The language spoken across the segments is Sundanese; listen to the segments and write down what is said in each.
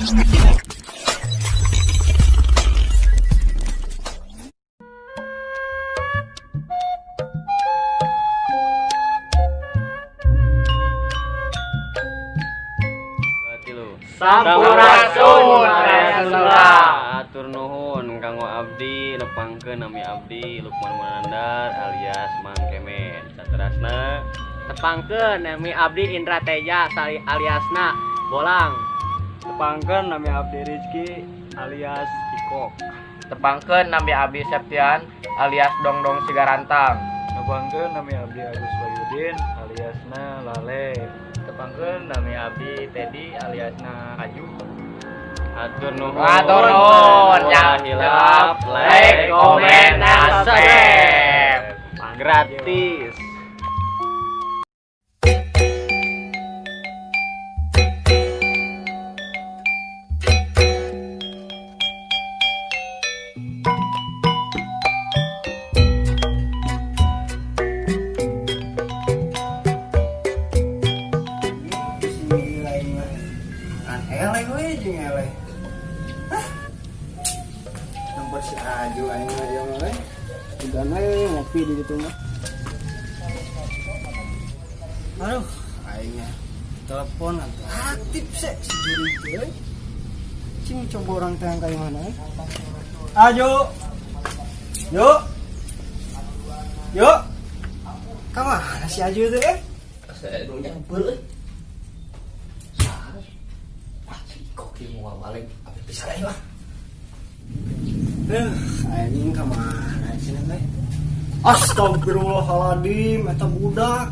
Tilu. Sampurasun. Atur nuhun kanggo abdi nepangkeun nami abdi Lukman Munandar alias Mang Kemen. Saterasna Tepangkeun nami abdi Indra Teja sali aliasna Bolang. Tepangkeun nami abdi Rizky alias Ikok. Tepangkeun nami abdi Septian alias Dongdong Sigarantang. Tepangkeun nami abdi Agus Wahyudin aliasna Lale. Tepangkeun nami abdi Teddy aliasna Aju. Atur nuhun. Atur nuhun. Ulah hilap Like, komen, dan subscribe. Gratis. An eleh we jeung eleh. Hah? Nomor si Aju aing mah ieu mah we. Udah we ngopi di ditu mah. Aduh, aing mah telepon atuh aktif sih si juri teh. We. Cing coba orang teh ka mana eh? Aju. Yuk. Yuk. Ka mana si Aju teh eh? Saya dulu nyamper euy. Wah, si koki mau balik apa bisa lah. Anjing ka mana cenah teh? Astagfirullahaladzim, eta budak.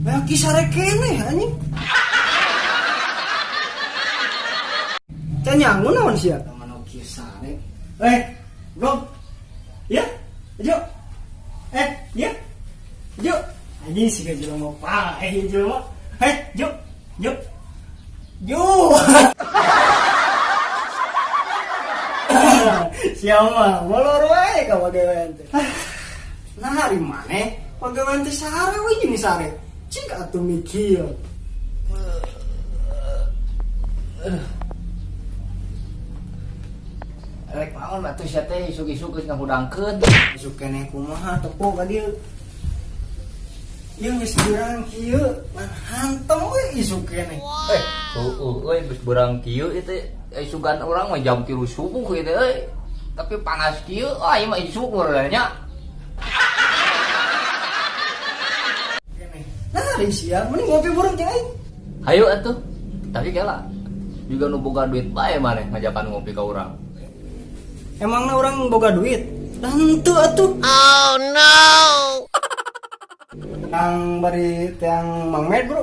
Banyak kisah keneh anjing. Can nyangu naon sia? Mana kisare? Eh, bro. Ya, Ajo. Eh, ya. Ajo. Anjing sih jelema paeh jelema. Eh, Jo. Jo. Jo. Siapa? Molor wae ka pagawean teh. Nah, hari maneh pagawean teh sare we jeung sare. Cing atuh mikir. Rek naon atuh sia teh isuk-isuk geus ngahudangkeun. Isuk keneh kumaha tepo ka dieu. Ieu geus beurang kieu, ngan hantem we isuk keneh. Eh, heueuh euy geus beurang kieu ieu teh isukan urang mah jam 3 subuh ieu teh euy. Tapi panas kieu, ah ieu mah isuk urang nya. Nah, ari sia mending ngopi burung jeung aing. Hayu atuh. Tapi kela juga nu boga duit bae maneh ngajakan ngopi ka urang. Emangna urang boga duit? Lah henteu atuh. Oh no. Yang bari tiang Mang Med, Bro.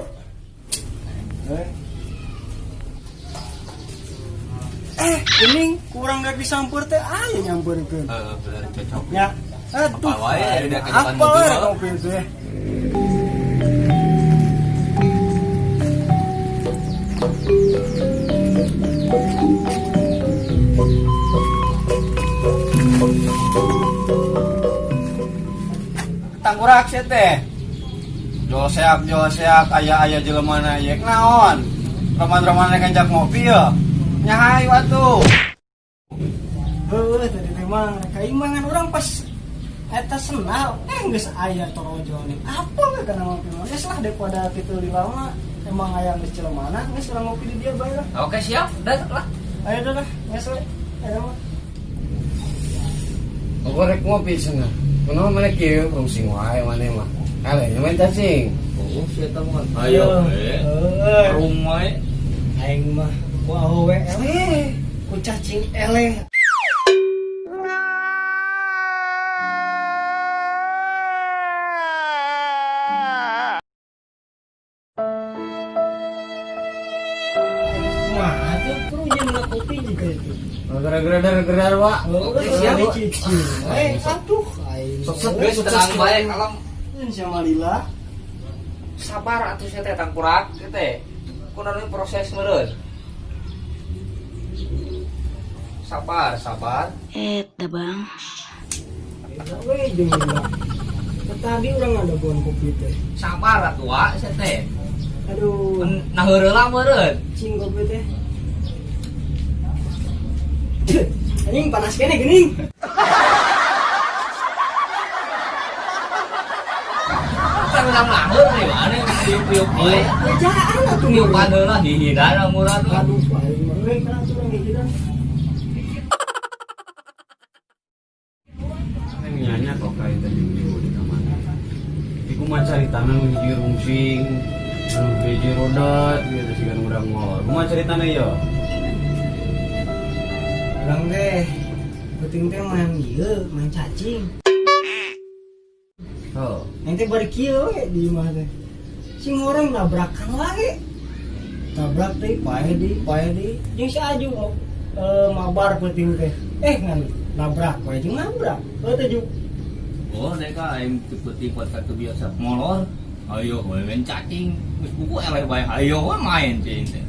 Eh, ini kurang gak disampur teh aya nyamperkeun. Heeh, bener cocok. Ya, aduh. Apa wae ari da kajakan Apa ngopi wae mah. ngopi teh. Tangkurak sia teh. Joseak joseak aya-aya jelema na yek naon. Roman-roman rek ngajak ngopi ya. Nya hayu atuh. Heuh, tadi teh mah ka imangan urang pas eta senal, geus aya torojone. Apa we kana ngopi mah? Geus lah daripada kitu lila mah emang aya geus jelemana, geus urang ngopi di dia bae lah. Oke siap, dah lah. Ayo dah lah, geus we. Ayo mah. Aku rek ngopi cenah. Kunaon maneh kieu rungsing wae maneh mah. Eleh nya main cacing. Oh, sia eta mah. Ayo we. Heuh. Rung wae. Aing mah ku awewe eleh, ku cacing eleh. Wah, itu perlu jeung kopi juga itu. Gara-gara wa. Oh, siap. cicing. Eh, aduh, aing. Sukses, Geus tenang bae kalem. Sama lila. Sabar atuh sia teh tangkurak ieu teh. Kunaon proses meureun. Sabar, sabar. Eta bang. Eta we jeung lila. Tadi urang ada bon kopi teh. Sabar atuh wa sia teh. Aduh, Nah heureulah meureun. cing kopi teh. Anjing panas kene geuning. Kan urang laheur nih, aneh tiup-tiup euy. Bejaan atuh. Tiupan heula hihidan murah tuh. Aduh, aing mah euy kana atuh urang hihidan. Nyanyi kok kayak tadi di kamar. Iku mah caritana nu hiji rungsing, anu hiji rodat gitu siga nu urang ngolor. Kumaha caritana ieu? Urang teh penting teh main ieu, main cacing. Oh. Aing teh bari kieu we di imah teh. Sing orang nabrakan wae. Tabrak teh paeh di, paeh di. Jeung si Aju mabar penting teh. Ngan nabrak wae jeung nabrak. Heuh teh Ju. Oh, mereka aing tipe-tipe satu biasa molor. Ayo, we main cacing. Geus buku eleh bae. Ayo we main cing teh.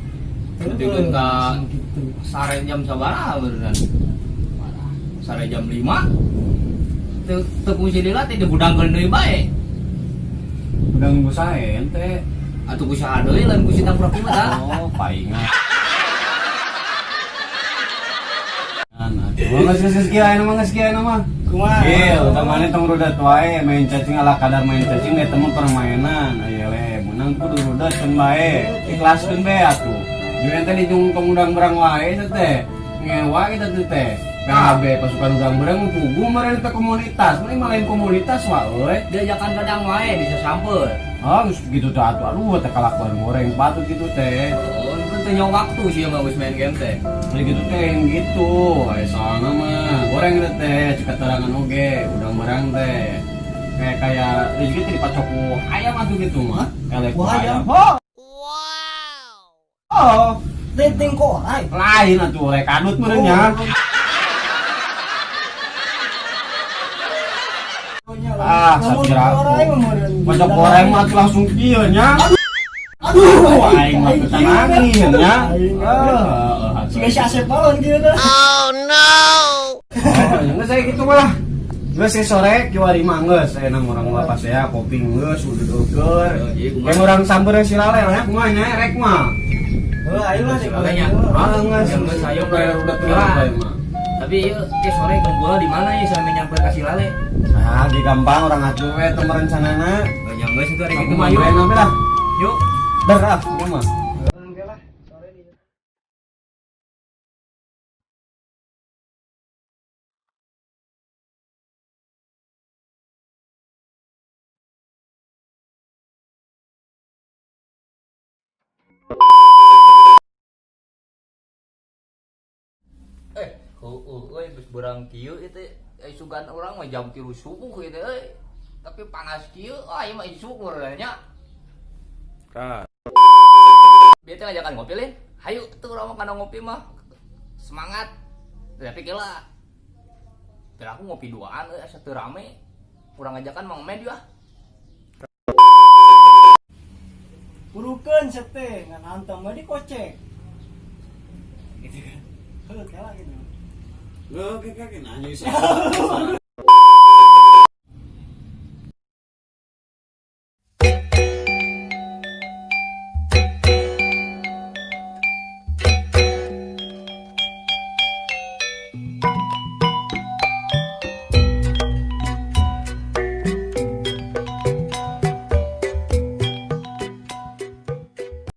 Pentingkeun ka Gitu. sare jam sabaraha beneran. Sare jam 5. Teu teu kungsi lila teh dihudangkeun deui bae. Udang busae ente. Atuh ku saha deui lain ku si tabrak mah tah. Oh, paingan. Atuh geus geus kieu aya mah geus kieu aya mah. Kumaha? Iya, utamanya tong rudat wae main cacing ala kadar main cacing eta mah permainan. Aya le, menang kudu rudat can bae. Ikhlaskeun bae atuh. Jeung ente di jeung tong udang berang wae teh teh. Ngewa kita tuh teh. PHB pasukan udang berang pugu meureun teh komunitas. Mending mah lain komunitas wa euy. Diajakan kadang wae bisa samper. Ah, geus gitu teh atuh aduh teh kalakuan goreng patut gitu teh. Oh, itu teh nyawa waktu sih yang geus main game teh. Nah gitu teh yang gitu, ayo soalnya mah goreng gitu teh, cek keterangan oge, udang barang teh. Kayak kayak rezeki teh dipacok ku ayam atuh gitu mah. Elek ku Wah, ayam. ayam. Oh. Wow. Oh, Teh ting korai. lain atuh oleh kadut meureun nya. Ah, Lamun sakira korai aku. mah meureun. Pacok goreng mah atuh langsung kieu nya. Aduh, aing mah teu tanangin nya. Ah, Siga si Asep balon kieu teh. Oh, yang geus saya gitu malah. Geus saya sore kiwari mah geus saya nang urang mah pas ya kopi geus udah deukeun. Yang urang samber si lale lah kumaha nya rek mah. Heuh, ayo lah Si lalenya. Ah geus Yang geus ayo udah udah Kira. bae mah. Tapi ieu ke sore kumpul di mana ya sampai nyamper ka si Lale? Ah, di gampang urang atuh we teu merencanana. Oh, yang geus itu hari Aku gitu mah mah yuk. bae lah. Yuk. Dah ah, kumaha mah. Heueuh euy geus beurang kieu ieu teh sugan urang mah jam 3 subuh ieu teh euy. Tapi panas kieu, ah ieu mah isuk nya. Kak. Bieu teh ngajakan ngopi lin. Hayu tuh urang mah kana ngopi mah. Semangat. Tapi kela. Tapi aku ngopi duaan euy asa teu rame. Urang ngajakan Mang Med ah. Burukeun sete ngan hantam mah dikocek. Gitu kan. Heuh, kela gitu. Lo kayak nanya sih.